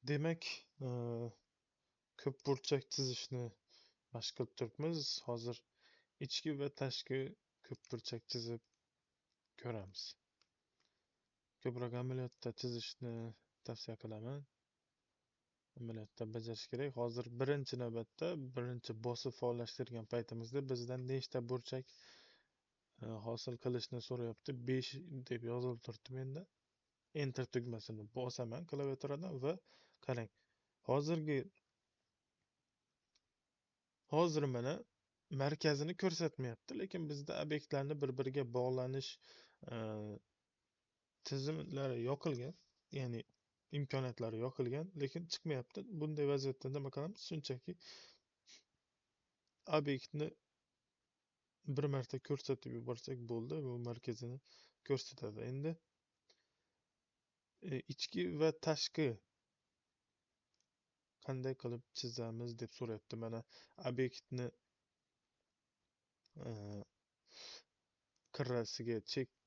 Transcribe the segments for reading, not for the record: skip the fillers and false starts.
Demak, ko'p burchak chizishni mashq qilib turibmiz. Hozir ichki va tashqi ko'p burchak chizib ko'ramiz. Ko'proq amaliyotda chizishni tavsiya qilaman. Amaliyotda bajarish kerak. Hozir birinchi navbatda birinchi bosib faollashtirgan paytimizda bizdan nechta burchak hosil qilishni so'rayapti. 5 deb yozilib turibdi menda. Enter tugmasini bosaman klaviaturadan va qarang, hozir mana markazini ko'rsatmayapti, lekin bizda obyektlarni bir-biriga bog'lanish tizimlari yoqilgan, ya'ni imkoniyatlari yoqilgan, lekin chiqmayapti. Bunday vaziyatda nima qilamiz? Shunchaki obyektni bir marta ko'rsatib yuborsak bo'ldi, bu markazini ko'rsatadi. Endi ichki va tashqi qanday qilib chizamiz deb so'rayapti. Mana obyektni qirrasiga,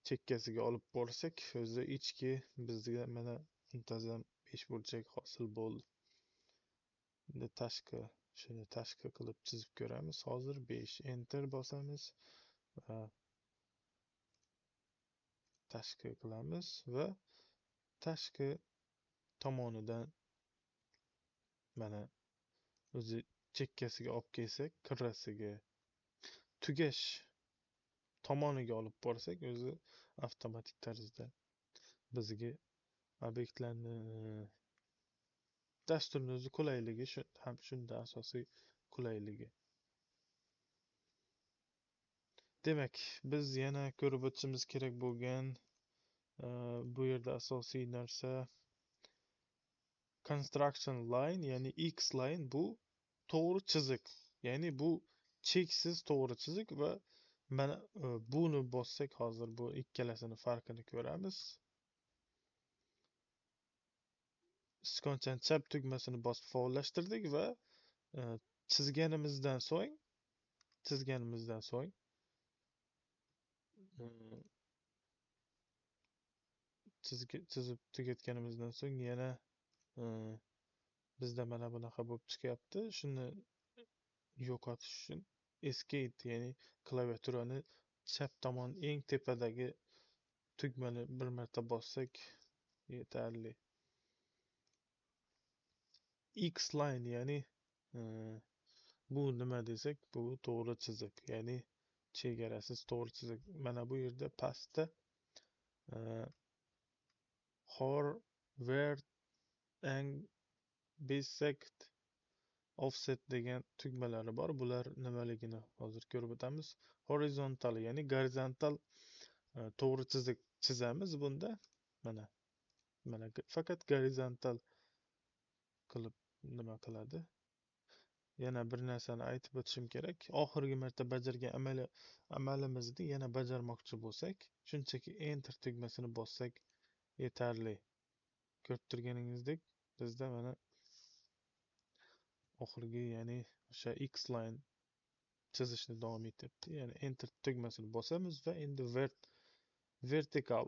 chekkasiga olib borsak, o'zi ichki bizga mana muntazam 5 burchak hosil bo'ldi. Endi tashqi, shuni tashqi qilib chizib ko'ramiz. Hozir 5 enter bosamiz va tashqi qilamiz va tashqi tomonidan mana o'zi chekkasiga olib kelsak, qirrasiga, tugash tomoniga olib borsak, o'zi avtomatik tarzda bizga obyektlarni dasturni o'zi qulayligi shu ham shunda asosiy qulayligi. Demak, biz yana ko'rib o'tishimiz kerak bo'lgan bu yerda asosiy narsa construction line, ya'ni X line, bu to'g'ri chiziq, ya'ni bu cheksiz to'g'ri chiziq va mana buni bossak hozir bu ikkalasini farqini ko'ramiz. Sichqonchani chap tugmasini bosib faollashtirdik va chizganimizdan so'ng chizib tugatganimizdan so'ng yana bizda mana bunaqa bo'lib chiqyapti. Shuni yo'qotish uchun escape, ya'ni klaviaturani chap tomon eng tepadagi tugmani bir marta bossak yetarli. X line, ya'ni bu nima desak, bu to'g'ri chiziq, ya'ni chegarasiz to'g'ri chiziq. Mana bu yerda pastda hor, vert, ang, bisect, offset degan tugmalari bor. Bular nimaligini hozir ko'rib o'tamiz. Horizontal, ya'ni gorizontal to'g'ri chiziq chizamiz bunda. Mana faqat gorizontal qilib nima qiladi. Yana bir narsani aytib o'tishim kerak. Oxirgi marta bajargan amalimizni yana bajarmoqchi bo'lsak, shunchaki enter tugmasini bossak yetarli. Ko'rib turganingizdek bizda mana oxirgi, ya'ni o'sha X line chizishni davom etyapti. Ya'ni enter tugmasini bosamiz va endi vertikal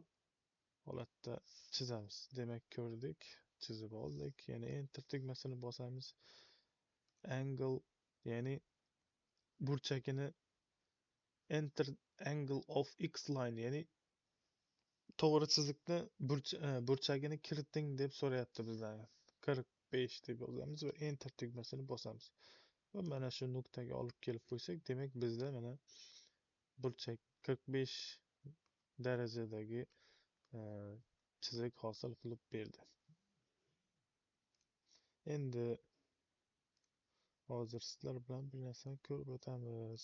holatda chizamiz. Demak, ko'rdik, chizib oldik. Ya'ni enter tugmasini bosamiz. Angle, ya'ni burchakini enter angle of X line, ya'ni to'g'ri chiziqni burchagini kiriting deb so'rayapti bizdan. 45 deb yozamiz va enter tugmasini bosamiz. Va mana shu nuqtaga olib kelib qo'ysak, demak bizda mana burchak 45 darajadagi chiziq hosil qilib berdi. Endi hozir sizlar bilan bir narsani ko'rib o'tamiz.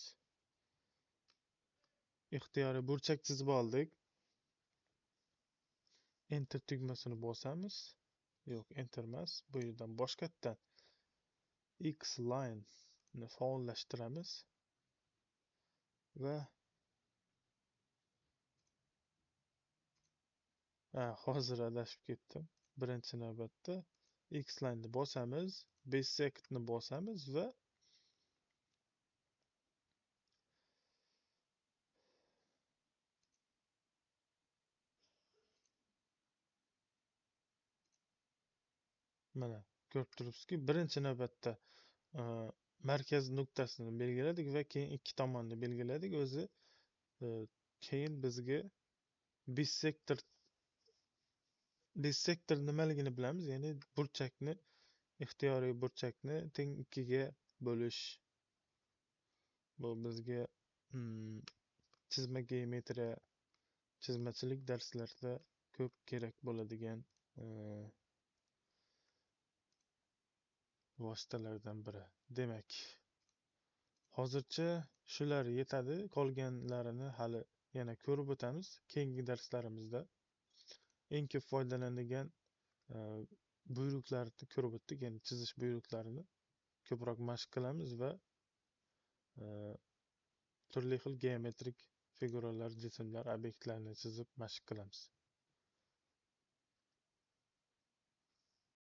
Ixtiyoriy burchak chizib oldik. Enter tugmasini bosamiz. Yo'q, enter emas. Bu yerdan boshqatdan X line ni faollashtiramiz va hozir adashib ketdim. Birinchi navbatda X line ni bosamiz, bisect ni bosamiz va mana Ko'rib turibsizki, birinchi navbatda markaz nuqtasini belgiladik va keyin ikki tomonni belgiladik. O'zi keyin bizga bissektor nimaligini bilamiz, ya'ni burchakni, ixtiyoriy burchakni teng ikkiga bo'lish. Bu bizga chizma geometriya, chizmachilik darslarida ko'p kerak bo'ladigan vositalardan biri. Demak, hozircha shular yetadi, qolganlarini hali yana ko'rib o'tamiz keyingi darslarimizda. Eng ko'p foydalanadigan buyruqlarni ko'rib o'tdik, ya'ni chizish buyruqlarini ko'proq mashq qilamiz va turli xil geometrik figuralar, jismlar, obyektlarni chizib mashq qilamiz.